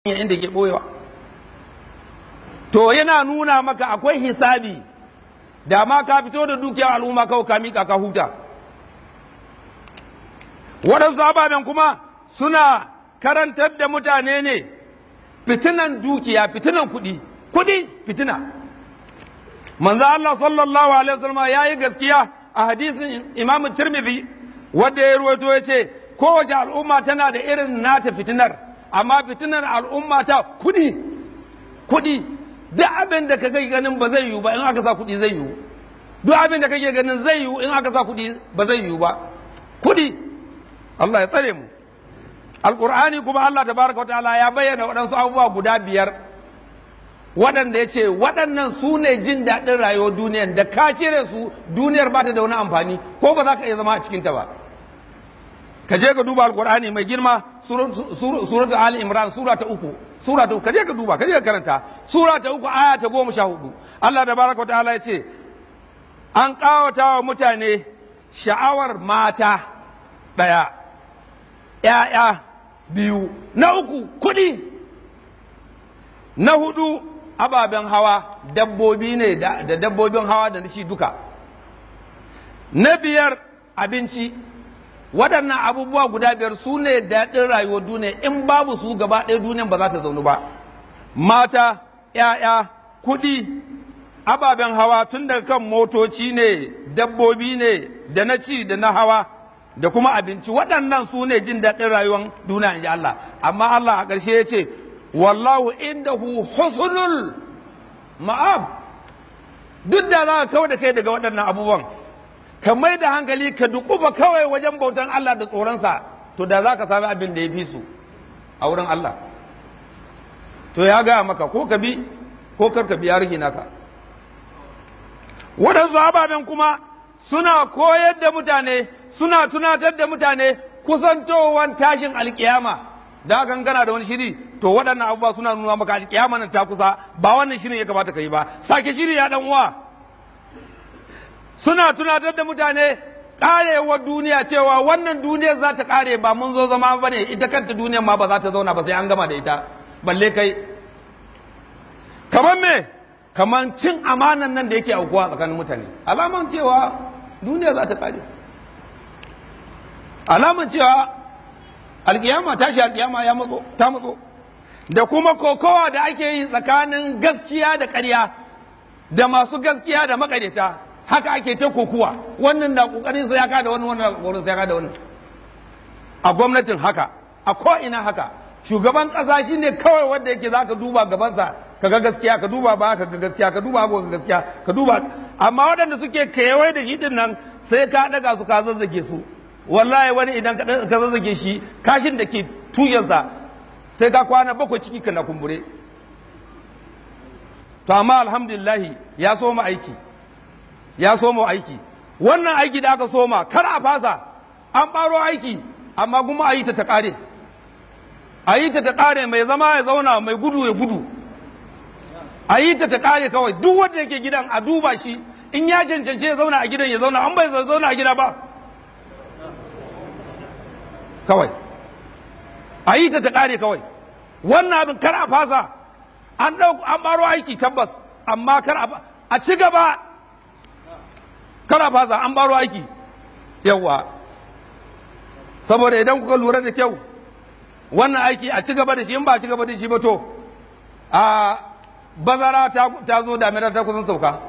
Inda ke ɓoyewa. To yana nuna maka akwai hisabi, da ma ka fito da dukiyar al'umma kawai ka miƙa ka huta. Waɗansu ababen kuma suna karantar da mutane ne fitinan dukiya, fitinan kuɗi, kuɗi fitina. Manzo Allah sallallahu alaihi wasallam ya yi gaskiya a hadisin Imam Tirmidhi wanda ya ruwaito, ya ce kowace al'umma tana da irin nata fitinar, amma fitinar al'umma ta kuɗi, kuɗi. Duk abin da kake ganin ba zai yiwu ba, in aka sa kuɗi zai yiwu. Duk abin da kake ganin zai yiwu, in aka sa kuɗi ba zai yiwu ba. Kuɗi. Allah ya tsare mu. Alƙur'ani kuma Allah tabaraka ta'ala ya bayyana waɗansu abubuwa guda biyar waɗanda ya ce waɗannan su ne jin daɗin rayuwar duniyar, da ka cire su duniyar ba ta da wani amfani, ko ba za ka iya zama a cikinta ba. Ka je ka duba Alƙur'ani mai girma, suratu Ali Imran, sura ta 3, sura ta 3, ka je ka duba, ka je ka karanta sura ta 3 aya ta 14. Allah tabaraka ta'ala ya ce an ƙawata wa mutane sha'awar mata ɗaya, ‘ya'ya biyu, na uku kuɗi, na hudu ababen hawa, dabbobi ne da dabbobin hawa da shi duka, na biyar abinci. Waɗannan abubuwa guda biyar su ne daɗin rayuwar duniya. In babu su gaba ɗaya duniyan ba za ta zaunu ba. Mata, ‘ya'ya, kuɗi, ababen hawa, tun daga kan motoci ne, dabbobi ne, da na ci da na hawa, da kuma abinci. Waɗannan su ne jin daɗin rayuwar duniya, in ji Allah. Amma Allah a ƙarshe ya ce wallahu indahu husnul ma'ab. Duk da za ka kawar da kai daga waɗannan abubuwan, ka mai da hankali ka duƙufa kawai wajen bautan Allah da tsoronsa, to da za ka sami abin da ya fi su a wurin Allah. To ya gaya maka ko ka bi ko kar ka bi, ya rage naka. Waɗansu ababen kuma suna koyar da mutane, suna tunatar da mutane kusantowan tashin alkiyama. Da gangana da wani shiri, to waɗannan abubuwa suna nuna maka alkiyama nan ta kusa, ba wannan shirin ya kamata ka yi ba, sake shiri ya dan uwa. Suna tunatar da mutane karewar duniya, cewa wannan duniyar za ta kare, ba mun zo zama ba ne. Ita kanta duniyar ma ba za ta zauna ba sai an gama da ita, balle kai. Kamar me? Kamar cin amanan nan da yake aukuwa tsakanin mutane, alaman cewa duniya za ta kare, alaman cewa alkiyama, tashi alkiyama ya matso, ta matso. Da kuma kokowa da ake yi tsakanin gaskiya da ƙarya, da masu gaskiya da maƙaryata, haka ake ta kokuwa. Wannan na kokarin sai ya kada wannan, wannan kokarin sai ya kada wannan. A gwamnatin haka, a ko ina haka. Shugaban ƙasa shine kawai wanda yake zaka duba gabansa ka ga gaskiya, ka duba ba ka ga gaskiya, ka duba ka ga gaskiya, ka duba. Amma waɗanda suke kewaye da shi din nan, sai ka ɗaga su ka zazzage su. Wallahi wani idan ka zazzage shi, kashin da ke tuyansa sai ka kwana 7 ciki kana kumbure. To amma alhamdulillahi ya soma aiki, ya soma aiki. Wannan aiki da aka soma kar a fasa. An ɓaro aiki, amma kuma a yi ta ta ƙare, a yi ta ta ƙare. Mai zama ya zauna, mai gudu ya gudu, a yi ta ta ƙare kawai. Duk wanda yake gidan a duba shi, in ya cancanci ya zauna a gidan ya zauna, an bai zauna a gida ba kawai a yi ta ta ƙare kawai. Wannan abin kar a fasa. An ɓaro aiki tabbas, amma kar a ci gaba, kar a fasa. An ɓaro aiki yawa. Saboda idan kuka lura da kyau, wannan aiki a ci gaba da shi. In ba a ci gaba da shi ba, to a bazara ta zo, damina ta kusan sauka.